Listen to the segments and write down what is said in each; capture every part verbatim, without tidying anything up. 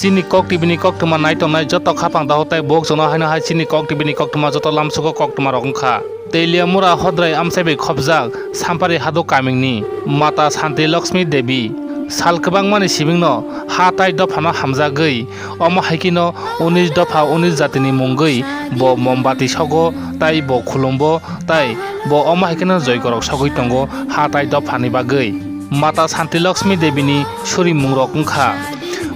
Chini Kok T V ni koktwma naitongnai joto khapang daho tai bokchokno haino hai chini Kok T V ni koktwma joto lamsugo koktwma rok wngkha. Teliamura Hodrai amchai bai khopjak Sampari Hado kamingni Mata Santi Lakshmi Devi sal kwbangmani simingno ha tai dophano hamjagwi, omo hai kheno unis dopha unis jatini mungwi bo mombati sogo tai bo khulumbo tai bo omo hai kheno joigorok sogwi tongo ha tai dophani bagwi. Mata Santi Lakshmi Devi ni suri mungrok wngkha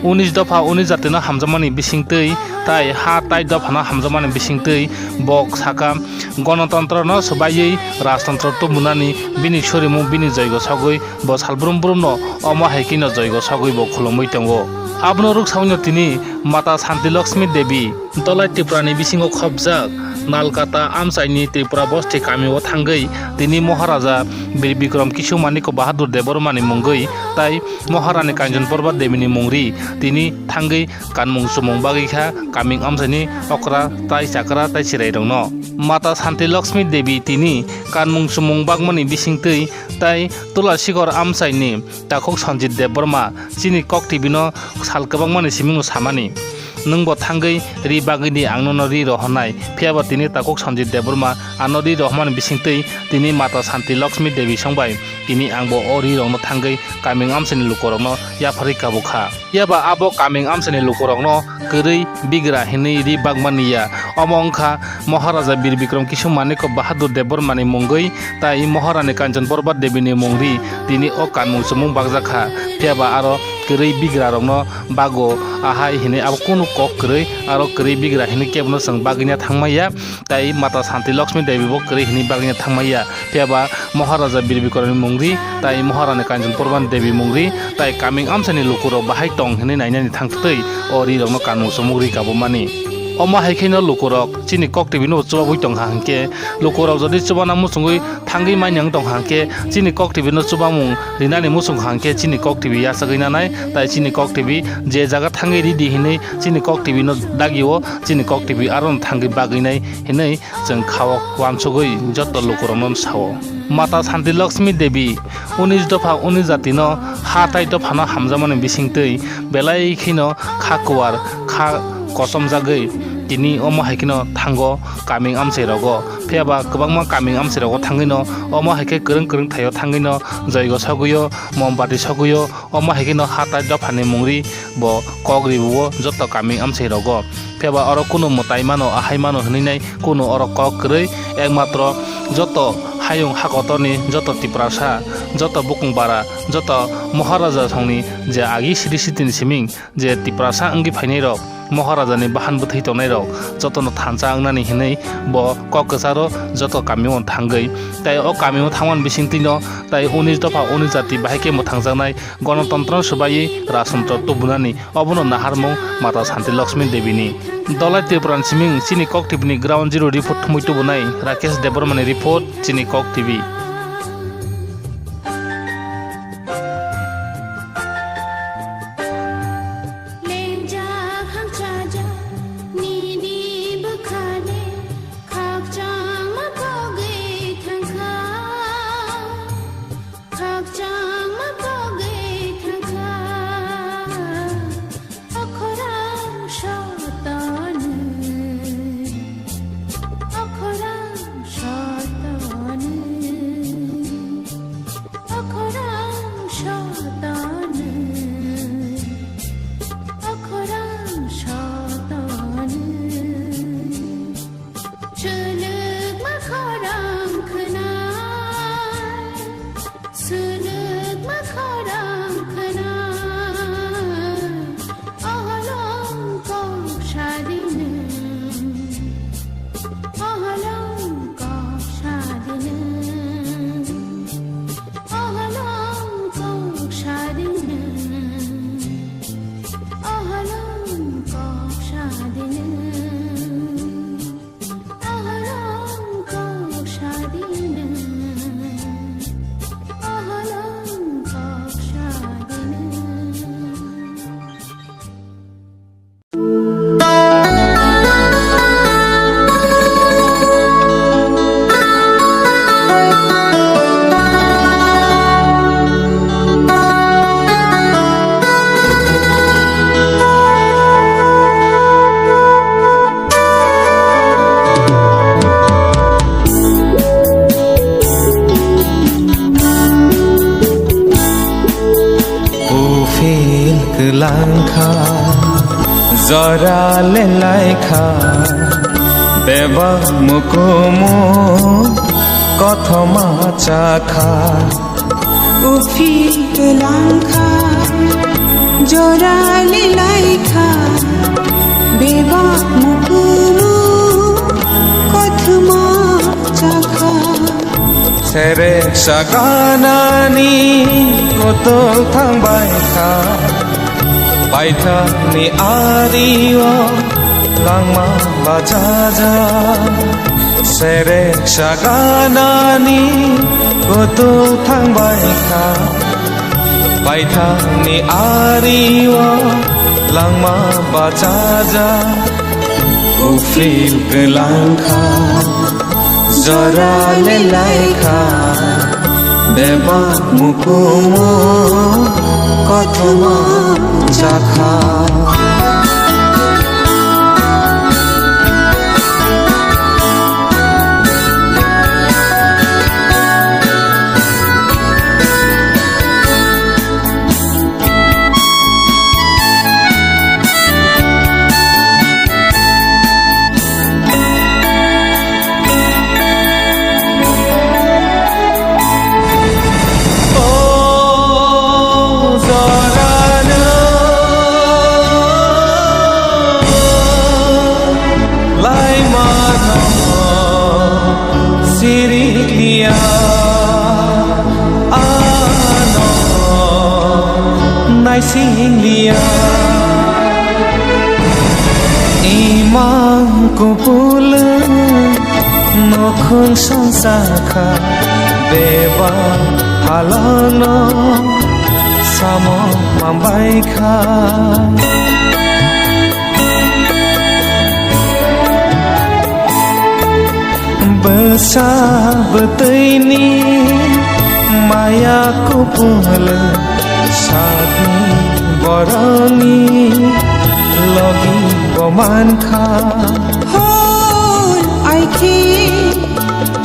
unis dopha unis jatino hamjakmani bisingtwi tai ha tai dophano hamjakmani bisingtwi bo saka, Gonotontro no swbaiwi rajtontro tubunani bini surimung bini joigo sogwi bo salbrum brum no omo hai kheno joigo sogwi bo khulumwi tongo. Abono rwksaui no tini Mata Santi Lakshmi Devi Dolai Tripura ni bisingo khopjak Nalkata amchaini Tripura Bosti kamio thangwi tini Maharaja Bir Bikram Kisu Manik Bahadur Debbarma ni mungwi tai Maharani Kanchon Porba Devi ni mungri tini thangwi kanmung chumung bagwi kha kaming amchaini okra tai chakra tai chwrairokno. Mata Santi Lakshmi Devi tini kanmung chumung bagmani bisingtwi tai Tulasikor amchaini takhuk Sanjit Debbarma chini Kok T V no sal kwbangmani simingno samani, "Nwngbo thangwi ri bagwi di, ang nono ri rohornai." Phiyaba tini takhuk Sanjit Debbarma ano ri rohormani bisingtwi tini Mata Santi Lakshmi Devi songbai tini angbo o ri rokno thangwi kaming amchaini lukurokno yapharwi kabukha. Phiyaba abo kaming amchaini lukurokno kwrwi bigra hinwi ri bagmani ya. Omo wngkha Maharaja Bir Bikram Kisu Manik Bahadur Debbarma ni mungwi tai Maharani Kanchon Porba Devi ni mungri tini o kanmung chumung bakjakha. Phiyaba aro kwrwi bigra rokno bago ahai hinwi abo kunu kok kwrwi aro kwrwi bigra hinwi kebono chwng bagwina thangmaya. Tai Mata Santi Lakshmi Devi bo kwrwi hinwi bagwina thangmaya. Phiyaba Maharaja Bir Bikram ni mungri tai Maharani Kanchon Porba Devi mungri tai kaming amchaini lukurok bahai tong hinwi nainani thangtwi o ri rokno kanmung chumung ri kabumani. Omo hai kheno lukurok chini Kok T V no chubagwi tongkha hinkhe lukurok jodi chubana muchungwi thangwi manya wng tongkha hinkhe chini Kok T V no chubamung rinani muchungkha hinkhe chini Kok T V yachagwi nanai tai chini Kok T V je jaga thangwi ridi hinwi chini Kok T V no dagio chini Kok T V arono thangwi bagwinai hinwi chwng khao uansugwi joto lukurokno sao. Mata Santi Lakshmi Devi unis dopha unis jatino ha tai dophano hamjakmani bisingtwi belai kheno kha kuar kha kochomjagwi tini omo hai kheno thango kaming amchairogo. Phiyaba kwbangma kaming amchairogo thangwino omo hai khe kwrwng kwrwng thaio thangwino joigo sogwio mombati sogwio omo hai kheno ha tai dophani mungri bo kok ribuo joto kaming amchairogo. Phiyaba oro kunu mwtai mano, ahai mano hinwi nai kunu oro kok kwrwi, ekmatro joto hayung hakotorni joto Tiprasa, joto bukung bara, joto Maharaja songni je agi sidi sidini siming je Tiprasa wngwi phainairok, Maharajani bahan bwthwi tongnairok jotono thansa wngnani hinwi bo kok kwcharo joto kamio thangwi tai o kamio thangmani bisingtwino tai unis dopha unis jati bahai khe mwthangjaknai Gonotontro swbaiwi rajtontro tubunani, obono naharmung Mata Santi Lakshmi Devi ni. Dolai Tripura ni siming chini Kok T V ni Ground Zero report thumwi tubunai Rakesh Debbarma ni report, chini Kok T V. Khakchangma kogwi thangkha, akhorang sotoni, akhorang sotoni, akhorang sotoni, akhorang sotoni. Chwlwkma khorang khwnai, chwlwkma khorang khwnai, oholong kok sadinw, oholong kok sadinw, oholong kok sadinw, oholong kok sadinw. Jora le laikha, bebak mukumu kothoma chakha. Uphil kwlangkha, jora le laikha, bebak mukumu kothoma chakha. Serek saganani kotol thangbai kha, paithakni ario langma bachaja. Serek saganani kotol thangbai kha, paithakni ario langma bachaja. Uphil kwlangkha, jora le laikha, bebak mukumu kothoma chakha. Laimano sirikliya, ano naisingliya. Imang kupul nokhung songsa kha, beba halangno samo mambai kha. Bwsa bwtwini maya kupul sakni borokni logi bo mankha. Hor aikhe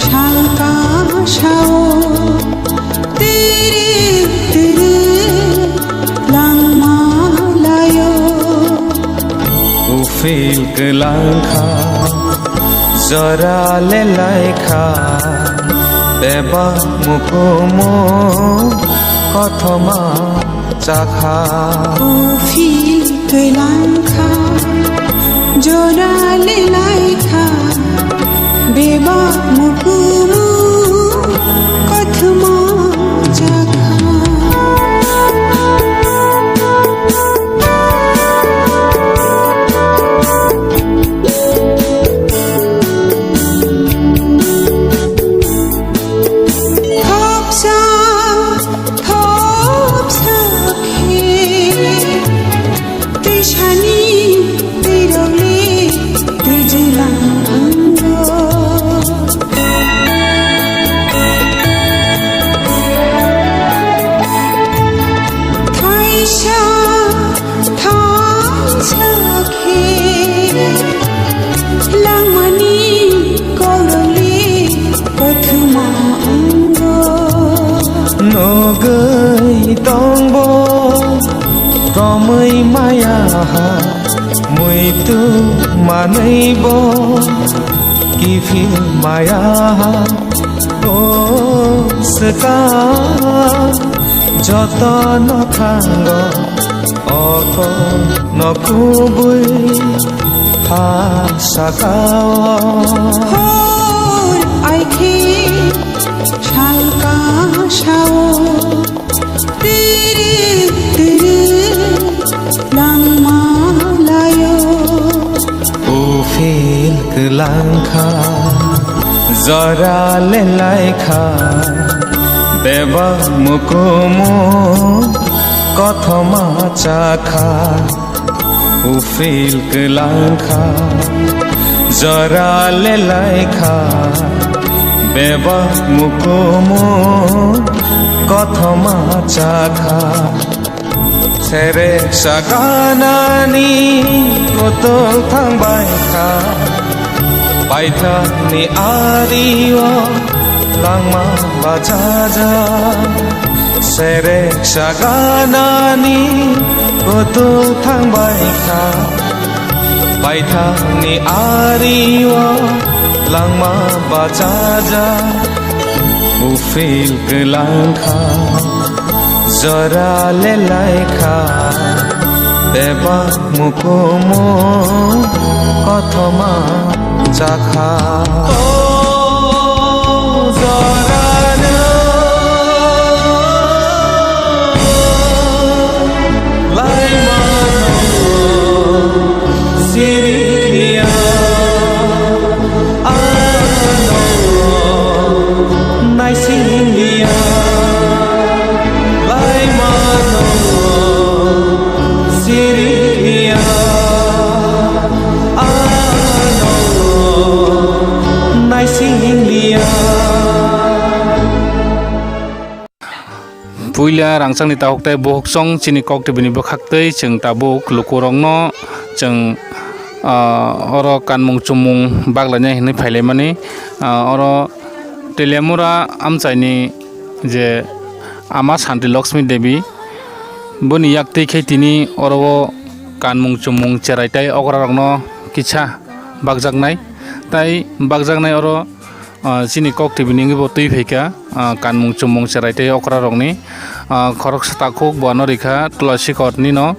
salka sao, tiri tiri langma layo. Uphil kwlangkha, jora le laikha, bebak mukumu kothoma chakha. Uphil kwlangkha, jora le laikha, bebak mukumu kothoma chakha. Thopsa, thopsa khe, twisani twirokni twijilang ango. Thaisa, thaisa khe langmani korokli kothoma ango. Nogwi tongbo romwi maya ha, muitu manwibo kiphil maya ha. O swkang jotono thango, oko no kubui ha sakao. Hor aikhe salka sao, tiri tiri langma layo. Uphil kwlangkha, jora le laikha, bebak mukumu kothoma chakha. Uphil kwlangkha, jora le laikha, bebak mukumu kothoma chakha. Serek saganani kotol thangbai kha, paithakni ario langma bachaja. Serek saganani kutung thangbai kha, paithakni ario langma bachajak, uphil kwlang kha, jora lelai kha, bebak mukumu kothoma chakha. O jorano laimano siriya, ano naisingya, laimano siriya, ano naisingya. Puila rangchakni takhuk tei bukhuk song chini kok twi bini bwkhak twi chwng tabuk lukurokno chwng, ah, oro kanmung chumung baglainai hwnwi phailaimani, ah, oro Teliamura amchaini je Ama Santi Lakshmi Devi, boni yak twi khe tini oro o kanmung chumung cherai tei okrarokno kisa bakjaknai. Tai bakjaknai oro, ah, chini kok twi bini wngwi bo twi phaikha, ah, kanmung chumung cherai tei okrarokni, ah, khoroksa takhuk bo ano rikha Tulasikor nino,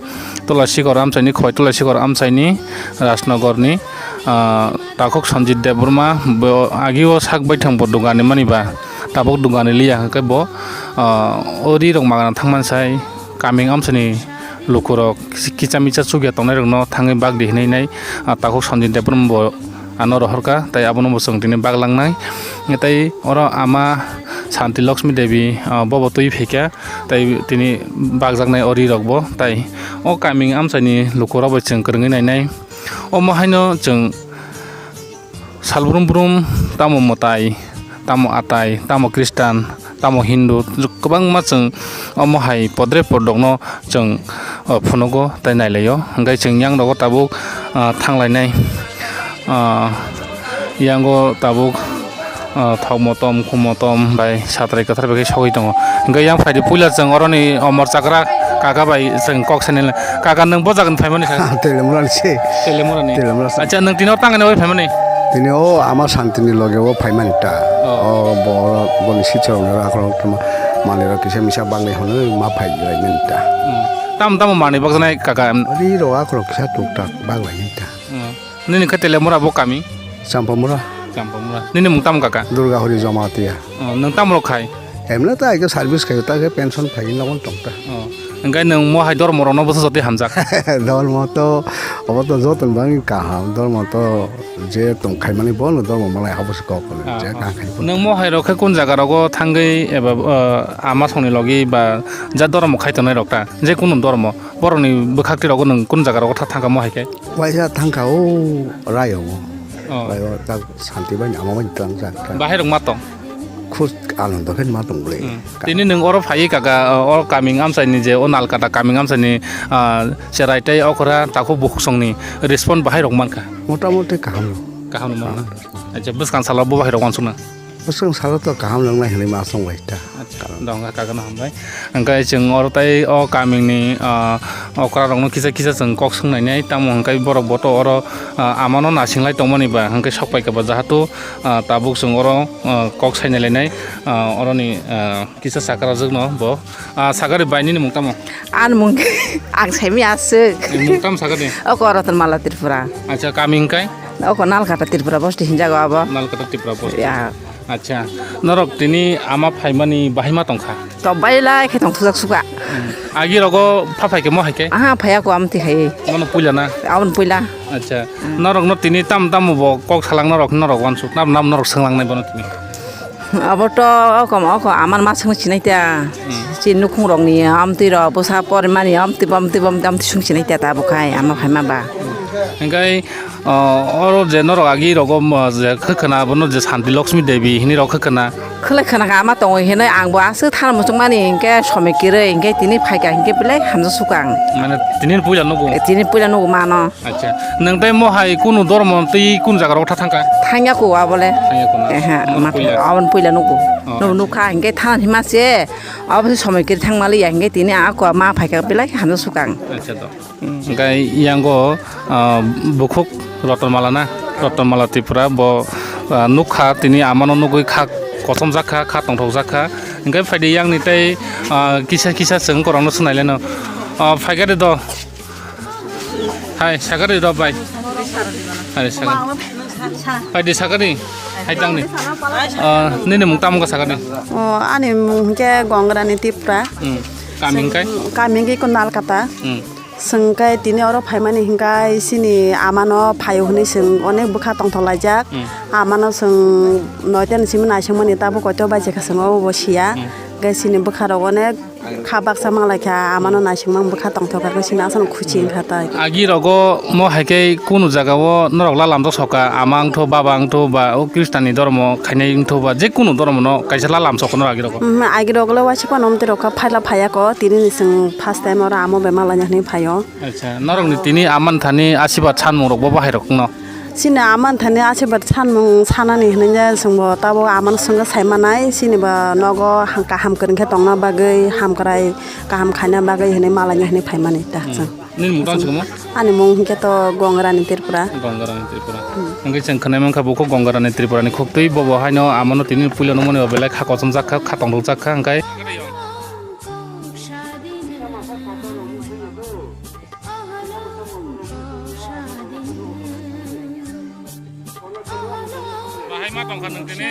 Tulasikor amchaini khoi, Tulasikor amchaini Rajnogorni, ah, takhuk Sanjit Debbarma bo agio sak baithang bo dugani mani ba. Tabuk dugani liya hwnkhe bo, ah, o ri rok magana thangmani sai kaming amsani lukurok kisa misa chukya tongnai rokno thangwi bagdi hinwi nai, ah, takhuk Sanjit Debbarma bo ano rohorkha tei abono bo chwng tini baglangnai. Tei oro ama Santi Lakshmi Devi, ah, bobo twi phaikha tei tini bagjaknai o ri rok bo tei o kaming amsani lukurok bai chwng kwrwngwi nainai. Omo haino chwng Sal brum brum, tamo mwtai, tamo atai, tamo Khristan, tamo Hindu, kwbangma chwng omo hai podre podokno chwng, o, phunugo tei nailaio. Hwnkhe chwng yang rogo tabuk, ah, thanglainai, ah, yango tabuk, ah, thok motom, khum motom bai satrai kwthar bai khe sogwi tongo. Hwnkhe yang phaidi puila chwng oroni omor chakra kaka bai chwng kok sanilai. Kaka, nwng bo jagani phaimani kha? Telemurani se. Telemurani. Telemura sa. Acha, nwng tini o tangani bai phaimani? Tini o ama Santini loge o phaimani ta. Oh. O bo, boni sitsa rok akhorok tuma manwi rok kisa misa bagwi hwnwi ma phai lai mani ta. Hmm. Tamo tamo manwi bakjaknai kaka? Ari rok akhorok kisa tuk tak baglai ta. Hmm. Nini khe Telemura bo kami? Champamura. Champamura. Nini mung tamo kaka? Durga Hori Jamatia. Oh, nwng tamo rok khai? Emne ta aike service khai ta ke pension phai nogon tong ta. Oh, hwnkhe nwng mo hai dormo rokno bwsa jotoi hamjak? Dormo to obo to joto ni bagwi kaham, dormo to je tong khaimani bono dormo malai abo se kok hwnwi, ah, je ah, kaham khai. Nwng mo hai rok khe kun jaga rogo thangwi eba, ah, ama songni logi ba ja dormo khai tongnai rok ta, je kunu dormo, borokni bwkhak twi rogo nwng kun jaga rogo tha thangkha mo hai khe? Waisa thangkha o Rayo. Oh. Rayo ta Santi bai ama bai tlangjak ta. Bahai rok ma tong? Khus Anando khe ma tong bwle. Hmm. Tini nwng oro phaiwi kaka, o kaming amchaini je o Nalkata kaming amchaini, ah, cherai tei okra takhuk bukhuk songni respond bahai rok mankha? Motamoti kaham. Kaham rok mankha. Kaham. Acha, bwskang salo bo bahai rok uansukna? Bwskang salo to kaham rok nai hinwi ma song bai ta. Acha, dong kha kaka no hambai. Hwnkhe chwng oro tei o kamingni, ah, okra rokno kisa kisa chwng kok swngnainai, tamo hwnkhe borok bo to oro, ah, amano nasinglai tongmani ba hwnkhe sok paikha ba jahatu, ah, tabuk chwng oro, ah, kok sainai lainai, ah, oroni, ah, kisa sakra jwkno bo. Ah, sakari bai nini mung tamo? Ani mung ang saimi aswk. Mung tamo sakari? Oko Ratanmala Tripura. Acha, kami hwnkhe? Oko Nalkata Tripura bosti hinjago abo. Nalkata Tripura bosti. Ya. Acha, norok tini ama phaimani bahai ma tongkha? To bailai khe tong thujak suka. Hmm. Agi rogo pha phai khe mo hai khe? Aha, phaiya ko amti khai. Mono puila na? Abon puila. Acha. Hmm. Norok no tini tam tam bo kok salang norok, norok wansuk, nam nam norok senglang nai bono tini. Abo to oko oko aman ma sengwi sinai ta. Hmm. Si nukhung rok ni amti rok bwsa pormani amti bamti bamti amti sung sinai ta ta bo khai ama phaima ba. Hingkai, o, oro je norok agi rogo, mo, je khwkhwna abono je Santi Lakshmi Devi hini rok khwkhwna. Khwlai khwna kha ama tongo hinwi angbo aswk thana muchungmani hinkhe somoi kwrwi hinkhe tini phaikha hinkhe belai hamjak sukha ang. Mane tini puila nugo? Eh, tini puila nugo mano. Acha. Nwng tei mo hai kunu dormo tei kunu jaga rok tha thangkha? Thangya ko abole. Thangya ko na? Ehe, omo ma puila. Aboni puila nugo. Oh, nugo acha. Nukha hinkhe thana hima se, abo se somoi kwrwi thangmaliya hinkhe tini ako ma phaikha belai hamjak sukha ang. Acha to. Hingkai yango, ah, bukhuk Rotonmala na, Rotonmala Tripura bo, ah, nukha tini amano nugwi kha kochomjak kha, kha tongthokjak kha. Hingkai phaidi yangni tei, ah, kisa kisa chwng korokno swnaileno. Ah, phaikha de do. Hai, sakari do bai. Hai, sakari. Phaidi sakari. Hai tangni. Ah, nini mung tamo ka sakari? O, ani mung hingke Gongrani Tripura. Hmm. Kami hingkai? Kami hingke ko Nalkata. Hmm. Chwng khe tini oro phaimani hinkhe chini amano phaio hwnwi chwng onek bwkha tongthok laijak. Hmm. Amano chwng noita ni simi naisingmani tabuk koito baijak kha chwng obo bo siya. Hmm. Hwnkhe chini bwkha rok onek kha baksa manglai kha, amano naisingmani bwkha tongthok kha khe chini aswk khuchi wngkha tai. Agi rogo mo hai khe kunu jaga o norok la lamjak soka, ama wngtho, baba wngtho ba o Khristan ni dormo khainai wngtho ba je kunu dormo no kaisa la lamsok norok agi rogo. Hmm, agi rogo le waisa phano omtwi rok kha phaila phaiya ko, tini ni chwng first time oro amo bai malaina hwnwi phaio. Acha, norokni tini aman thani asibad sanmung rok bo bahai rok no? Chini aman thani asibad sanmung sanani hinwi je chwngbo tabuk amano swngwi sai manai, chini bo nogo ha-, kaham kwrwng khe tongna bagwi, hamkrai kaham khaina bagwi hinwi malaina hinwi phaimani ta chwng. Nini mung tang chikmo? Ani mung hinkhe to Gongrani Tripura. Gongrani Tripura. Hmm. Hingke chwng khwnai mankha bukhuk Gongrani Tripura ni khuktwi, bobo haino amano tini puila nukmani bo belai kha kochomjak kha, kha tongthokjak kha, hingkai. Bahai ma tongkha nwng tini?